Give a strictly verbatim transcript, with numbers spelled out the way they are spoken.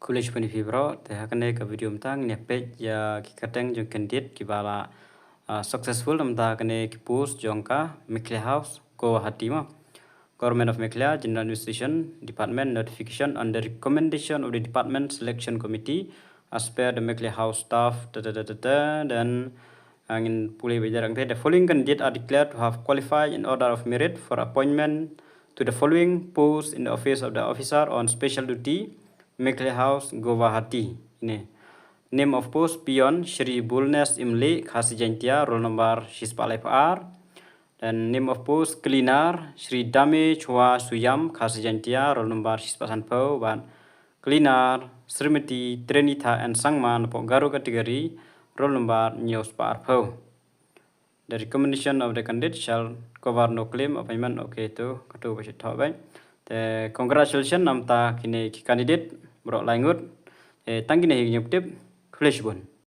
Khublei shibun ïa phi baroh, te ha kane ka video mynta ngin ïa peit ïa ki kyrteng jong ki candidate kiba la, ah, successful na bynta kane ki post jong ka Meghalaya House Guwahati mo. Government of Meghalaya, General Administration Department, notification on the recommendation of the Department Selection Committee as per the Meghalaya House staff, da, da, da, da, da, then ngin pule beit. The following candidate are declared to have qualified in order of merit for appointment to the following post in the office of the officer on special duty, Meghalaya House, Guwahati. Ine. Name of post, peon, Shri Bulnes Imli, Khasi Jaintia, roll number shispah laiphew ar. Then name of post, cleaner, Shri Dame Chua Suyam, Khasi Jaintia, roll number shispah sanphew, bad cleaner, Srimati Trenitha N Sangma, napoh Garo category, roll number hynñiew spah arphew. The recommendation of the candidate shall cover no claim appointment. Okay, to, kato ba shu thoh beit. Te congratulations na bynta kine ki candidate baroh lai ngut. Te tang kine hi ki jingpyntip. Khublei shibun.